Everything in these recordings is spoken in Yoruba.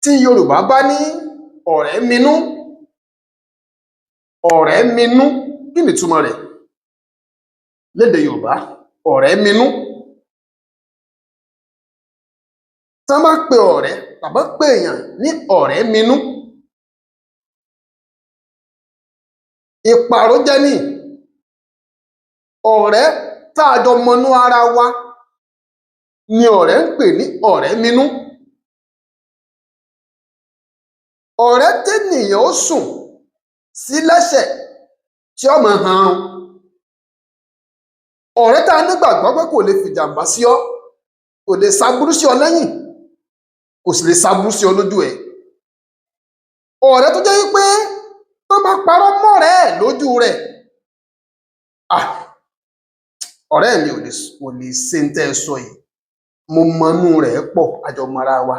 Tí Yorùbá bá ní ọ̀rẹ́ minú, ọ̀rẹ́ minú, kí ni ìtumọ̀ rẹ̀ lédè Yorùbá? Ọ̀rẹ́ minú. Tí wọ́n bá pe ọ̀rẹ́ tàbí pè èèyàn ní ọ̀rẹ́ minú, ìpààrọ̀ jẹ́ ní ọ̀rẹ́ tá a jọ mọnú ara wa ni ọ̀rẹ́ ń pè ní ọ̀rẹ́ minú. Ọ̀rẹ́ tẹ́nìyàn ó sùn sí lẹ́sẹ̀ tí ó máa hanrun. Ọ̀rẹ́ tá a nígbàgbọ́ pé kò lè fìjàmbá sí ọ, kò lè ṣaburú sí ọ lẹ́yìn, kò sì lè ṣaburú sí ọ lójú ẹ̀. Ọ̀rẹ́ tó jẹ́ wípé tó bá parọ́ mọ́rẹ̀ẹ́ ẹ̀ lójú rẹ̀, ọ̀rẹ́ mi ò lè ṣe ń tẹ́ ẹ sọ yìí, mo mọnú rẹ̀ pọ̀, àjọ mọra wa.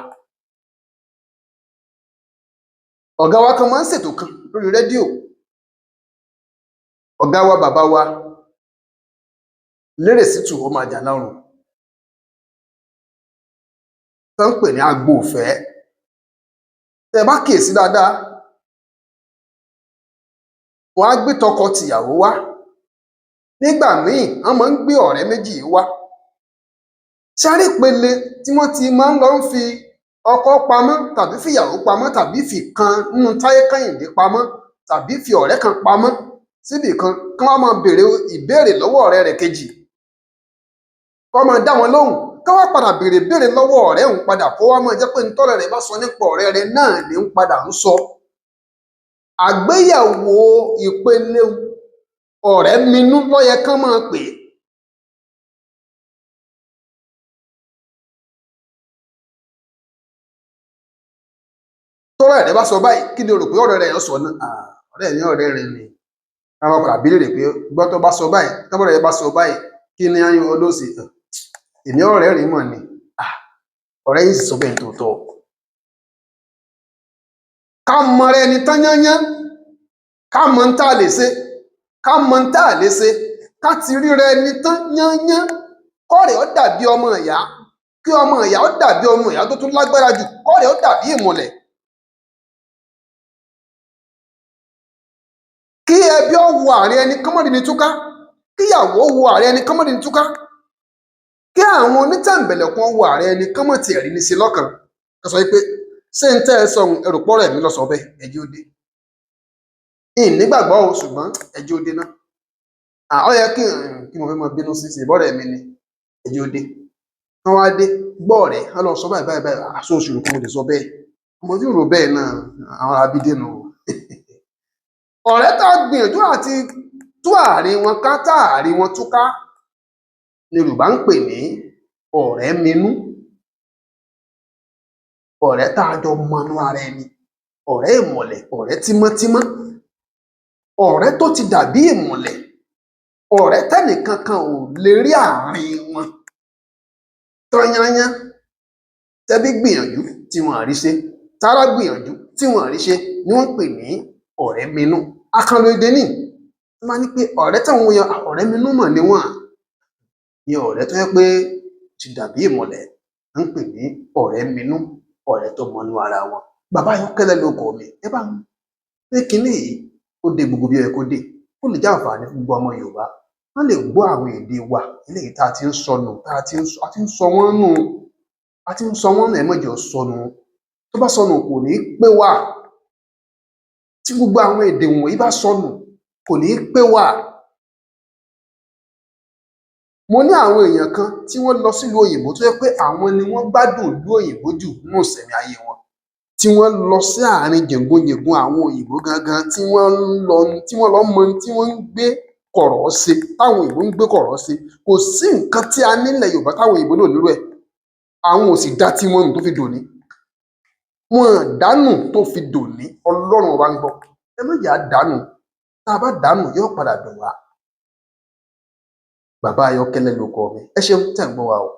Ọ̀gá wa kan máa ń ṣètò kan lórí rédíò. Ọ̀gá wa, bàbá wa, Lérè Sítù ọmọ Àjànàrùn, tó ń pè ní Agbo Ìfẹ́. Tẹ́ ẹ bá kíyèsí dáadáa, wọ́n á gbé tọkọ tìyàwó wá. Nígbà míì, wọ́n máa ń gbé ọ̀rẹ́ méjì yìí wá. Ṣárí ìpele tí wọ́n ti máa ń lọ fi ọkọ pamọ́ tàbí fìyàwó pamọ́ tàbí fi kan nínú Táyé Kẹ́hìndé pamọ́ tàbí fi ọ̀rẹ́ kan pamọ́ síbì kan, kí wọ́n máa béèrè ìbéèrè lọ́wọ́ ọ̀rẹ́ rẹ̀ kejì, kó máa dá wọn lóhùn, kí wọ́n padà béèrè béèrè lọ́wọ́ ọ̀rẹ́ òun padà, kó wá máa jẹ́ pé ntọ́rẹ́ rẹ̀ bá sọ nípa ọ̀rẹ́ rẹ̀ náà ní ń padà ń sọ. Àgbéyẹ̀wò ìpele ọ̀rẹ́ minú ló yẹ kán máa pè é. Tọ́rẹ́ rẹ̀ bá sọ báyìí, kí ni o rò pé ọ̀rẹ́ rẹ̀ yóò sọ náà? Ọ̀rẹ́ mi ọ̀rẹ́ rẹ̀ ni. Àwọn ọkọ̀ àbí lè pé gbọ́ tó bá sọ báyìí, tọ́rẹ́ rẹ̀ bá sọ báyìí, kí ni ayọ̀ olóòsì? Èmi ọ̀rẹ́ rẹ̀ mọ̀ ni. Ọ̀rẹ́ yìí sì sọ bẹ́ẹ̀ tòótọ́. Ká mọra ẹni tán yányán, ká mọ ń tá a lè ṣe, ká mọ ń tá a lè ṣe, ká ti ríra ẹni tán yányán, kọ́rẹ̀ ó dàbí ọmọ ìyá, kí ọmọ ìyá ó dàbí ọmọ ìyá tó tún lágbára jù, kọ́rẹ̀ ó dàbí ìmùlẹ̀. Kí ẹbí ó wo àárín ẹni kọ́mọ́dé ní túká, kíyàwó wo àárín ẹni kọ́mọ́dé ní túká, kí àwọn onítẹ̀m̀bẹ̀lẹ̀kun wo àárín ẹni kọ́mọ̀tì ẹ̀rí ní sí lọ́kàn. Ká sọ pé ṣé ń tẹ́ ẹ sọ̀hún ẹrù pọ́rọ̀ ẹ̀mí lọ sọ bẹ́ẹ̀, ẹjẹ́ ó dé. Ìn nígbàgbọ́ o, ṣùgbọ́n ẹjẹ́ ó dé náà. Ó yẹ kí mo fẹ́ máa bínú sí ṣe ìbọ̀rẹ̀ mi ni, ẹjẹ́ ó dé. Wọ́n wá dé, gbọ́ ọ̀rẹ́, wọ́n lọ sọ báyìí báyìí báyìí, aṣọ oṣù kò lè sọ bẹ́ẹ̀. Mo ti rò bẹ́ẹ̀ náà, àwọn abídé nù. Ọ̀rẹ́ tá a gbìyànjú àti tú àárín wọn ká, tá àárín wọn túká ni Yorùbá ń pè ní ọ̀rẹ́ minú. Ọ̀rẹ́ tá a jọ mọnú ara ẹni, ọ̀rẹ́ ìmọ̀lẹ̀, ọ̀rẹ́ tímọ́tímọ́, ọ̀rẹ́ tó ti dàbí ìmọ̀lẹ̀, ọ̀rẹ́ tẹ́nìkankan ò lè rí àárín wọn tán yányán. Tẹ́bí gbìyànjú tí wọ́n àrí ṣe, tárá gbìyànjú tí wọ́n àrí ṣe ni wọ́n ń pè ní ọ̀rẹ́ minú. Àkànlò èdè ní wọ́n máa ní pé ọ̀rẹ́ táwọn yan ọ̀rẹ́ minú mọ̀ ni wọ́n ní ọ̀rẹ́ tó yẹ pé ti dàbí ìmọ̀lẹ̀ ń pè ní ọ̀rẹ́ minú, ọ̀rẹ́ tó mọnú ara wọn. Bàbá Ayọ̀kẹ́lẹ́ ló kọ mi, ẹ bá ń pé kínní yìí ó dé gbogbo bí ó yẹ kó dé, ó lè jẹ́ àǹfààní fún gbogbo ọmọ Yorùbá. Wọ́n lè gbọ́ àwọn èdè wa eléyìí tá a ti ń sọnù, tá a ti ń sọ wọ́n nù, a ti ń sọ wọ́n nù, ẹ má jẹ́ ó sọnù. Tó bá sọnù kò ní pé wá. Tí gbogbo àwọn èdè wọ̀nyí bá sọnù kò ní pé wá. Mo ní àwọn èèyàn kan tí wọ́n lọ sílùú òyìnbó tó yẹ pé àwọn ni wọ́n gbádùn ìlú òyìnbó jù nínú ìsẹ̀mí ayé wọn, tí wọ́n lọ sí àárín jẹ̀gbọ́njẹ̀gbọ́n àwọn òyìnbó gangan, tí wọ́n lọ mọ tí wọ́n ń gbé kọ̀rọ̀ ṣe, táwọn òyìnbó ń gbé kọ̀rọ̀ ṣe. Kò sí nǹkan tí a nílẹ̀ Yorùbá táwọn òyìnbó náà nírú ẹ̀. Àwọn ò sì dá tí wọ́n nù tó fi dòní. Wọn dánù tó fi dòní. Ọlọ́run ọba ń gbọ́. Ẹ má jẹ́ á dánù. Tá a bá dánù yóò padà dùn wá. Bàbá Ayọ̀kẹ́lẹ́ ló kọ mi. Ẹ ṣeun tẹ́ ń gbọ́ wa o.